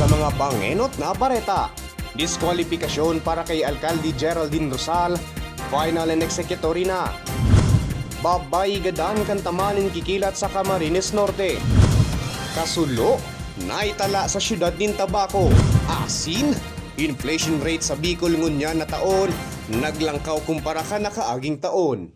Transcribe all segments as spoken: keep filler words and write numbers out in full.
Mga pangenot na bareta. Diskwalipikasyon para kay Alkalde Geraldine Rosal, final and executory na. Babayi gadan kan tama nin kikilat sa Camarines Norte. Kasulo, naitala sa siyudad nin Tabaco. Asin, inflation rate sa Bicol ngunyan na taon, naglangkaw kumpara kan nakaaging taon.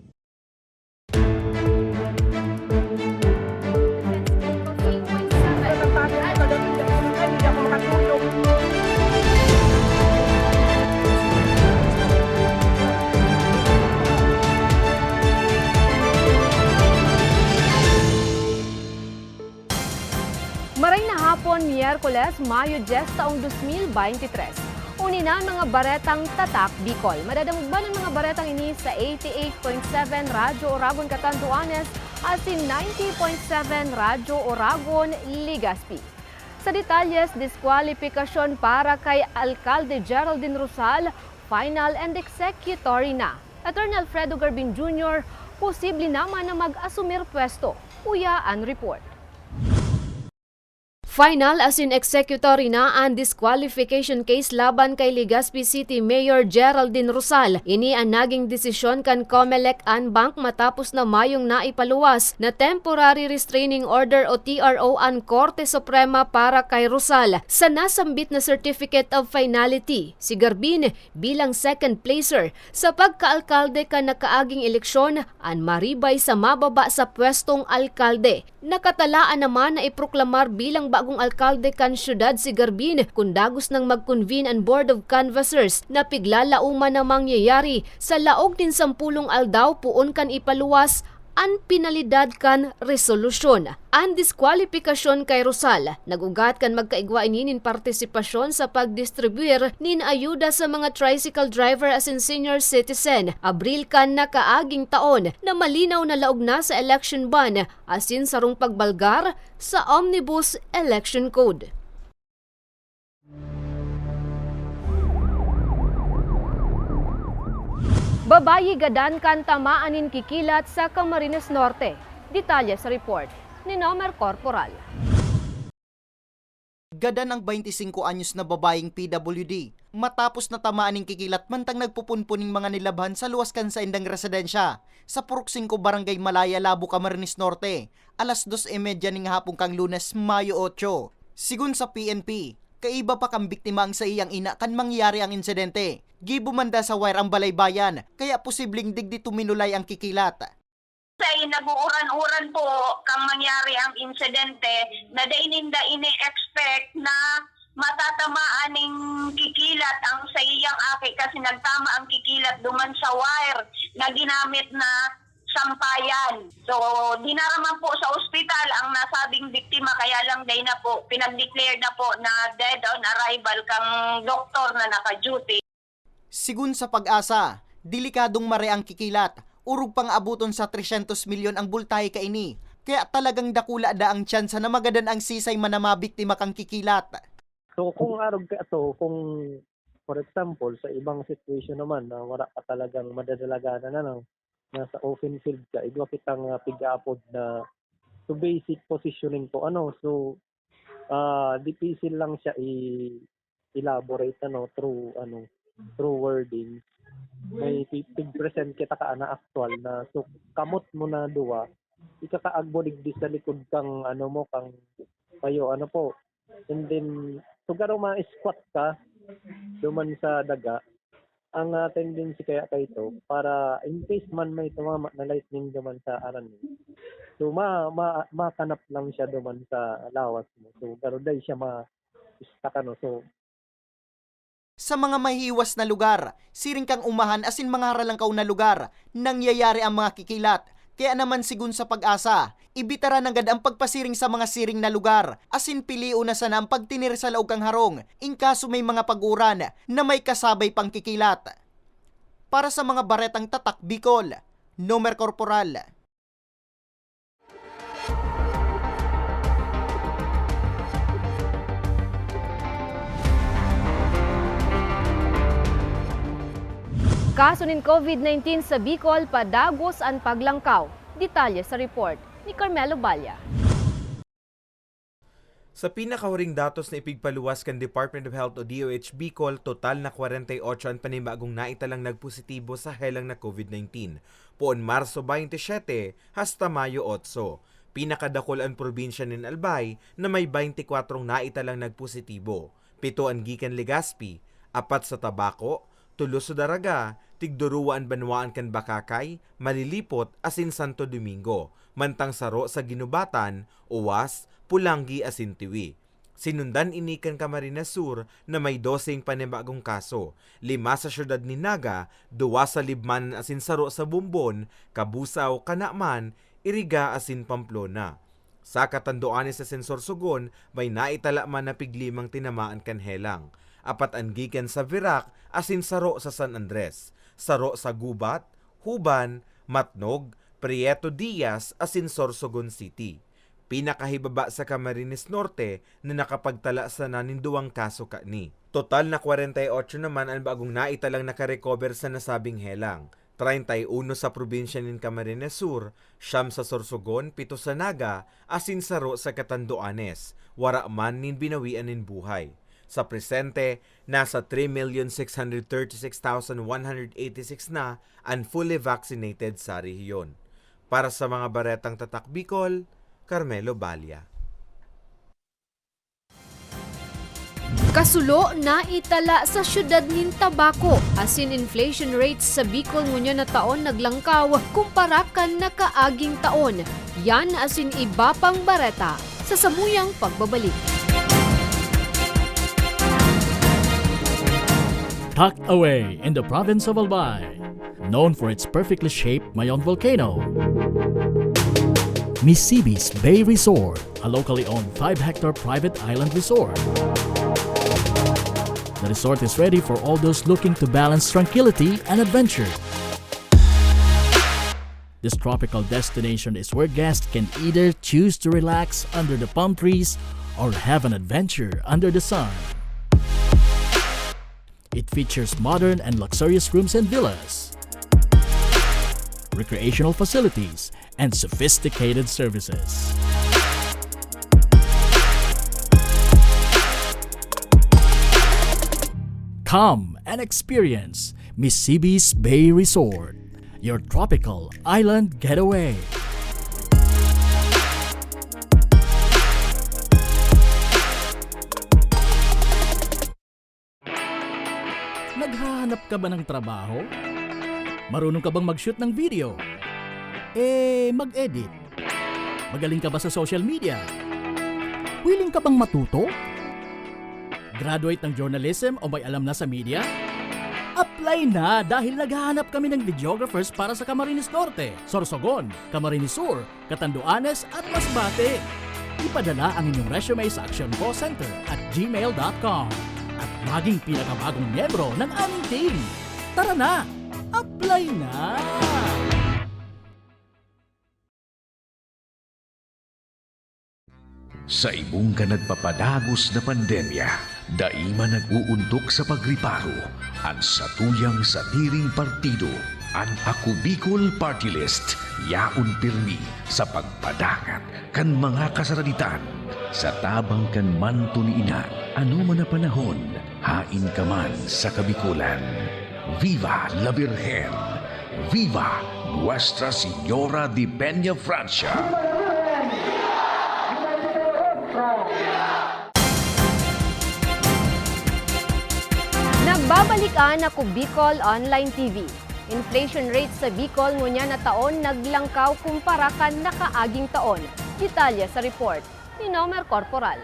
Maray na hapon, Miyerkules, Mayo dyes, taong dos mil baynte tres. Uni na an mga baretang Tatak Bicol. Madadangog an mga baretang ini sa eighty-eight point seven Radyo Oragon Catanduanes asin ninety point seven Radyo Oragon Legazpi. Sa detalyes, diskwalipikasyon para kay Alkalde Geraldine Rosal, final and executory na. Attorney Alfredo Garbin Junior, posible naman na mag-asumir pwesto. Uya an report. Final asin executory na an disqualification case laban kay Legazpi City Mayor Geraldine Rosal. Ini an naging desisyon kan Comelec and Bank matapos na mayong naipaluwas na temporary restraining order o T R O an Korte Suprema para kay Rosal sa nasambit na certificate of finality. Si Garbin, bilang second placer sa pagkaalkalde kan nakaaging eleksyon, an maribay sa mababa sa pwestong alkalde. Nakatalaan naman na iproklamar bilang bagong alkalde kan syudad si Garbin kun dagos nang mag-convene an Board of Canvassers na piglalauman na mangyayari sa laog nin sampulong aldaw poon kan ipaluwas an penalidad kan resolusyon. An diskwalipikasyon kay Rosal nag-ugat kan magkaigwa ini nin partisipasyon sa pagdistribuir nin ayuda sa mga tricycle driver asin senior citizen, Abril kan nakaaging taon, na malinaw na laog na sa election ban asin sarong pagbalgar sa Omnibus Election Code. Babayi gadan kan tamaan nin kikilat sa Camarines Norte. Detalye sa report ni Nomer Corporal. Gadan ang baynte singko anyos na babayeng P W D matapos natamaan nin kikilat mantang nagpupunpon nin mga nilabhan sa luwas kan saindang residensya sa Purok Singko, Barangay Malaya, Labo, Camarines Norte, alas dos y media nin hapon kan Lunes, Mayo otso. Sigon sa P N P, kaiba pa kan biktima an saiyang ina kan mangyari ang insidente. Gibo man daa sa wire ang balaybayan, kaya posibleng digdi tuminulay ang kikilat. Say nag-uuran-uran po kan mangyari ang insidente na dai ninda ini-expect na matatamaan ning kikilat ang saiyang aki kasi nagtama ang kikilat duman sa wire na ginamit na sampayan. So, dinara man po sa ospital ang nasabing biktima, kaya lang dai na po, pinag-declare na po na dead on arrival kang doktor na naka-duty. Sigon sa PAGASA, delikadong mare ang kikilat, orog pang abuton sa tresyentos milyon ang bultahe kaini, kaya talagang dakula daa ang tsansa na magadan ang sisay man na mabiktima kan kikilat. So, kung arog ka ato, kung for example, sa ibang situation naman na wala ka talagang madadalaganan, ano, nasa open field ka, igwa kitang, ah, pig-aapod na, so, basic positioning po, ano. So, ah, dipisil lang siya i-elaborate, ano, through, ano, through wording. May pi-, pig-present kita ka na actual na, so, kamot mo na duwa, ikakaag mo digdi sa likod kang, ano mo, kang payo, ano po. And then, so, garo ma-squat ka duman sa daga, ang, ah, tendency kaya kaito, para in case man may tumama na lightning duman sa aran mo, so, ma-, ma-, makanap lang siya duman sa lawas mo. So, garo dai siya ma-stuck, ano. So, sa mga mahiwas na lugar, siring kan umahan asin mga haralangkaw na lugar, nangyayari ang mga kikilat. Kaya naman, sigon sa PAGASA, ibitara nanggad ang pagpasiring sa mga siring na lugar, asin pilion na sana ang pagtinir sa laog kan harong, in kaso may mga pag-uran na may kasabay pang kikilat. Para sa mga baretang Tatak Bicol, Nomer Corporal. Kaso nin COVID nineteen sa Bicol, padagos an paglangkaw. Detalye sa report ni Carmelo Balla. Sa pinakahuring datos na ipigpaluwas kan Department of Health o D O H Bicol, total na kwarenta y otso an panibagong naitalang nagpositibo sa helang na COVID nineteen, poon Marso baynte siyete hasta Mayo otso. Pinakadakul an probinsya nin Albay na may baynte kwatro naitalang nagpositibo, pito an gikan Legazpi, apat sa Tabaco, tulo sa Daraga, tigduruwa an banwaan kan Bacacay, Malilipot asin Santo Domingo, mantang saro sa Guinobatan, Oas, Polangui asin Tiwi. Sinundan ini kan Camarines Sur na may doseng panibagong kaso, lima sa siyudad nin Naga, duwa sa Libmanan asin saro sa Bombon, Cabusao, Canaman, Iriga asin Pamplona. Sa Catanduanes asin Sorsogon, may naitala man na piglimang tinamaan kan helang. Apat an gikan sa Virac asin saro sa San Andres, saro sa Gubat, Juban, Matnog, Prieto Diaz asin Sorsogon City. Pinakahibaba sa Camarines Norte na nakapagtala sana nin duwang kaso kani. Total na kwarenta y otso naman an bagong naitalang nakarecover sa nasabing helang, treinta y uno sa probinsya nin Camarines Sur, siyam sa Sorsogon, pito sa Naga, asin saro sa Catanduanes, wara man nin binawian nin buhay. Sa presente, nasa three million six hundred thirty-six thousand one hundred eighty-six na an fully vaccinated sa rehiyon. Para sa mga baretang Tatak Bicol, Carmelo Balia. Kasulo, naitala sa siyudad nin Tabaco, asin inflation rates sa Bicol ngunyan na taon naglangkaw kumpara kan nakaaging taon. Yan asin iba pang bareta sa samuyang pagbabalik. Tucked away in the province of Albay, known for its perfectly shaped Mayon volcano, Misibis Bay Resort, a locally owned five-hectare private island resort. The resort is ready for all those looking to balance tranquility and adventure. This tropical destination is where guests can either choose to relax under the palm trees or have an adventure under the sun. It features modern and luxurious rooms and villas, recreational facilities, and sophisticated services. Come and experience Misibis Bay Resort, your tropical island getaway. Naghahanap ka ba ng trabaho? Marunong ka bang mag-shoot ng video? Eh, mag-edit? Magaling ka ba sa social media? Willing ka bang matuto? Graduate ng journalism o may alam na sa media? Apply na, dahil naghahanap kami ng videographers para sa Camarines Norte, Sorsogon, Camarines Sur, Catanduanes at Masbate. Ipadala ang inyong resume sa actioncallcenter at gmail dot com at maging pinakabagong miyembro ng aming team. Tara na! Apply na! Sa ibong kan nagpapadagos na pandemya, dai man nag-uuntok sa pagriparo an satuyang sadiring partido. An Ako Bicol Party List yaon pirmi sa pagpadangat kan mga kasaraditan sa tabang kan manto ni Ina. Ano man na panahon, hain ka man sa Kabikolan. Viva la Virgen! Viva Nuestra Señora de Peña Francia! Nagbabalik an Ako Bicol Online T V. Inflation rate sa Bicol ngunyan na taon naglangkaw kumpara kan nakaaging taon. Detalye sa report ni Nomer Corporal.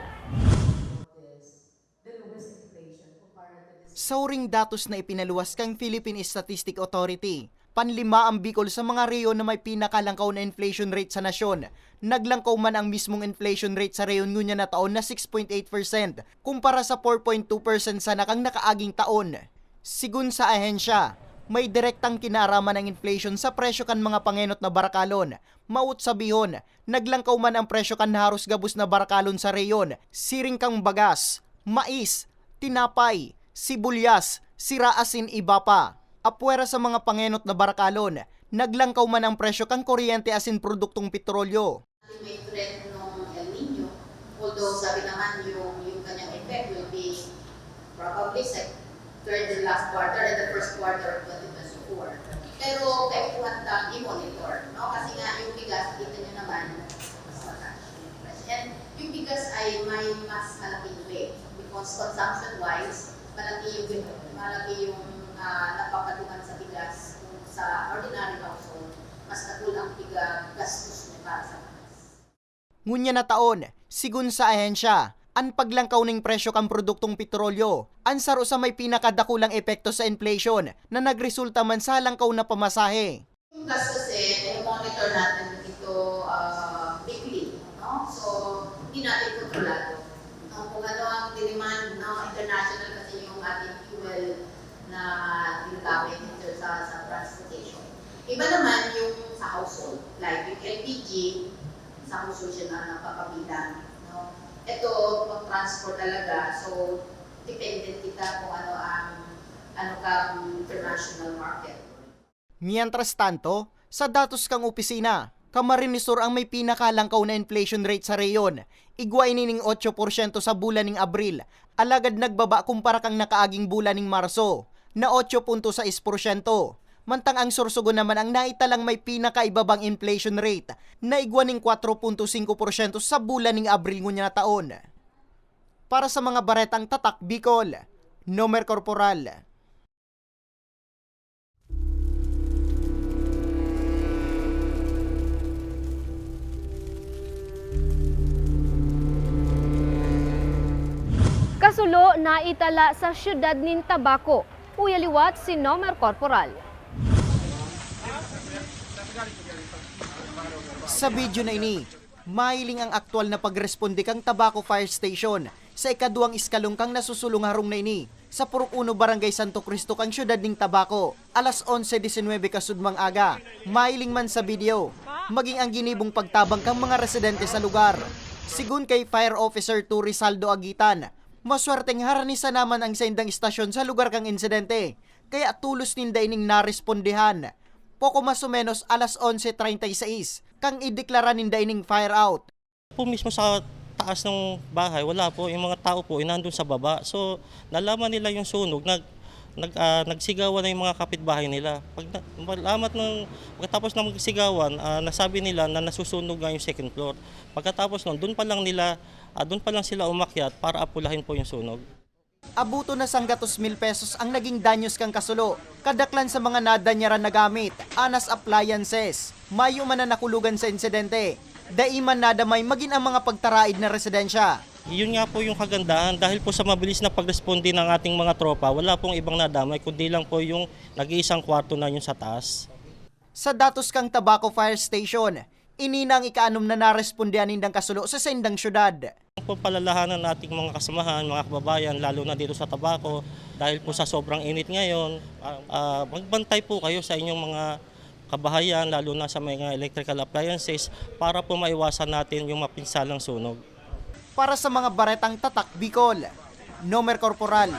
Sa huring datos na ipinaluwas kan Philippine Statistic Authority, panlima ang Bicol sa mga rehiyon na may pinakalangkaw na inflation rate sa nasyon. Naglangkaw man ang mismong inflation rate sa rehiyon ngunyan na taon na six point eight percent, kumpara sa four point two percent sana kan nakaaging taon. Sigon sa ahensya, may direktang kinaaraman ang inflation sa presyo kan mga pangenot na barakalon. Maot sabihon, naglangkaw man ang presyo kan haros gabos na barakalon sa rehiyon, siring kan bagas, mais, tinapay, sibulyas, sira asin iba pa. Apwera sa mga pangenot na barakalon, naglangkaw man ang presyo kan kuryente asin produktong petrolyo. May threat ng El Niño, although So, sabi naman, yung, yung kanyang effect will be probably sa third and last quarter and the first quarter of twenty twenty-four. Pero kaipuhan tang i-monitor, no? Kasi nga, yung bigas, kita nyo naman, mas mataas yung price. And yung bigas ay may mas malaking weight because consumption-wise, malaki yung, malaki yung, ah, napapatungan sa bigas kung sa ordinary household, mas dakul ang piga gastos niya para sa bigas. Ngunyan na taon, sigon sa ahensya, an paglangkaw ning presyo kan produktong petrolyo an saro sa may pinakadakulang epekto sa inflation na nagresulta man sa halangkaw na pamasahe. Yung gastusin, i-monitor natin ito, ah, weekly, no? So, hindi natin kontrolado. No? Kung ano ang demand, no? International kasi yung ating fuel na ginagamit in terms sa, sa transportation. Iba naman yung sa household, like yung L P G, sa household siya na napapabilang, no? Ito, pag transport talaga, so dependent kita kung ano ang, ano kang international market. Mientras tanto, sa datos kang opisina, Camarines Sur ang may pinakalangkaw na inflation rate sa rehiyon. Igwa ini ning otso porsyento sa bulan ning Abril, alagad nagbaba kumpara kan nakaaging bulan ning Marso, na otso punto sais porsyento. Mantang ang Sorsogon naman ang naitalang may pinakaibabang inflation rate, na igwa ning kwatro punto singko porsyento sa bulan ning Abril ngunyan na taon. Para sa mga baretang Tatak Bicol, Nomer Corporal. Kasulo na itala sa siyudad nin Tabaco. Uya liwat si Nomer Corporal. Sa video na ini, mahiling ang aktual na pagresponde kan Tabaco Fire Station sa ikaduwang eskalon kan nasusulong harong na ini sa Purok Uno, Barangay Santo Cristo kan siyudad nin Tabaco, alas onse disinwebe kasudmang aga. Mahiling man sa video, maging ang ginibong pagtabang kan mga residente sa lugar. Sigon kay Fire Officer Two Rizaldo Agitan, maswerteng harani sana man ang saindang estasyon sa lugar kan insidente, kaya tolos ninda ining narespondehan. Poko mas o menos alas onse treinta y seis, kan ideklara ninda ining fire out. Po mismo sa taas ng bahay, wala po. Yung mga tao po, inandun sa baba. So, nalaman nila yung sunog, nag-, nag-, ah, nagsigawan na yung mga kapitbahay nila. Pag na-, malamat ng, pagkatapos ng magsigawan, ah, nasabi nila na nasusunog nga yung second floor. Pagkatapos nun, dun pa lang nila, ah, dun pa lang sila umakyat para apulahin po yung sunog. Abuton na sanggatos mil pesos ang naging danyos kan kasulo. Kadaklan sa mga nadanyaran na gamit, anas appliances. Mayo man na nakulogan sa insidente. Dai man nadamay magin ang mga pagtaraid na residensya. Yun nga po yung kagandahan, dahil po sa mabilis na pagresponde ng ating mga tropa, wala pong ibang nadamay, kundi lang po yung nag-iisang kwarto na yun sa taas. Sa datos kan Tabaco Fire Station, ini na ang ikaanom na narespondehan nindang kasulo sa saindang syudad. Ang pagpalalahanan nating mga kasamahan, mga kababayan, lalo na dito sa Tabaco, dahil po sa sobrang init ngayon, ah, ah, magbantay po kayo sa inyong mga kabahayan, lalo na sa mga electrical appliances, para po maiwasan natin yung mapinsalang sunog. Para sa mga baretang Tatak Bicol, Nomer Corporal.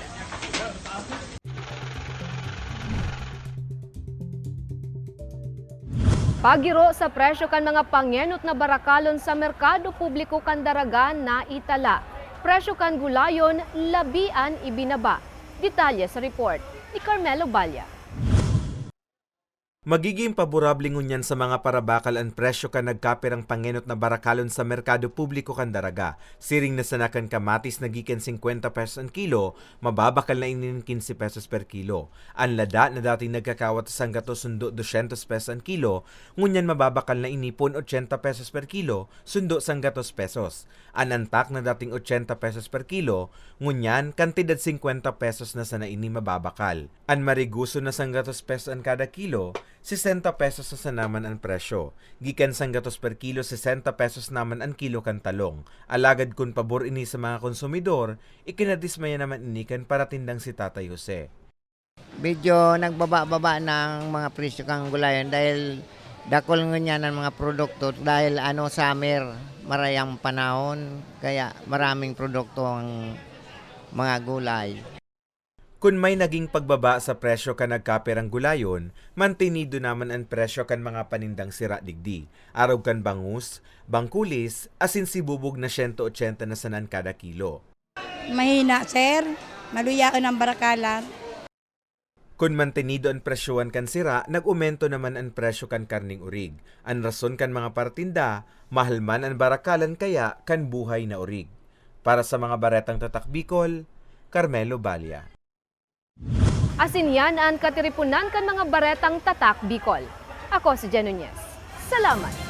Paggiro sa presyo kan mga pangenot na barakalon sa merkado publiko kan Daraga naitala. Presyo kan gulayon labi an ibinaba. Detalye sa report ni Carmelo Balla. Magiging paborable ngunyan sa mga parabakal an presyo kan nagkapirang pangenot na barakalon sa merkado publiko kan Daraga. Siring na sana kan kamatis na gikan singkwenta pesos an kilo, mababakal na ini nin quince pesos per kilo. An lada na dating nagkakawat sa sanggatos sundo dosyentos pesos an kilo, ngunyan mababakal na ini poon ochenta pesos per kilo, sundo sanggatos pesos. An antak na dating ochenta pesos per kilo, ngunyan kantidad singkwenta pesos na sana ini mababakal. An marigoso na sanggatos pesos an kada kilo, sesenta pesos na sana man an presyo. Gikan sanggatos per kilo, sesenta pesos na man an kilo kan talong. Alagad kun pabor ini sa mga konsumidor, ikinadismaya naman ini kan paratindang si Tatay Jose. Medyo nagbaba-baba na ang mga presyo kan gulayan dahil dakul ngunyan an mga produkto dahil, ano, summer, marayang panahon, kaya maraming produkto ang mga gulay. Kun may naging pagbaba sa presyo kan nagkapirang gulayon, mantenido naman an presyo kan mga panindang sira digdi, arog kan bangus, bangkulis, asin sibubog na siyento otsenta na sanan kada kilo. Mahina, sir. Maluyaon ang barakalan. Kun mantenido an presyohan kan sira, nag-omento naman an presyo kan karneng orig. An rason kan mga paratinda, mahal man an barakalan kaya kan buhay na orig. Para sa mga Baretang Tatak Bicol, Carmelo Balia. Asin yan an katiriponan kan mga Baretang Tatak Bicol. Ako si Jen Nunez. Salamat!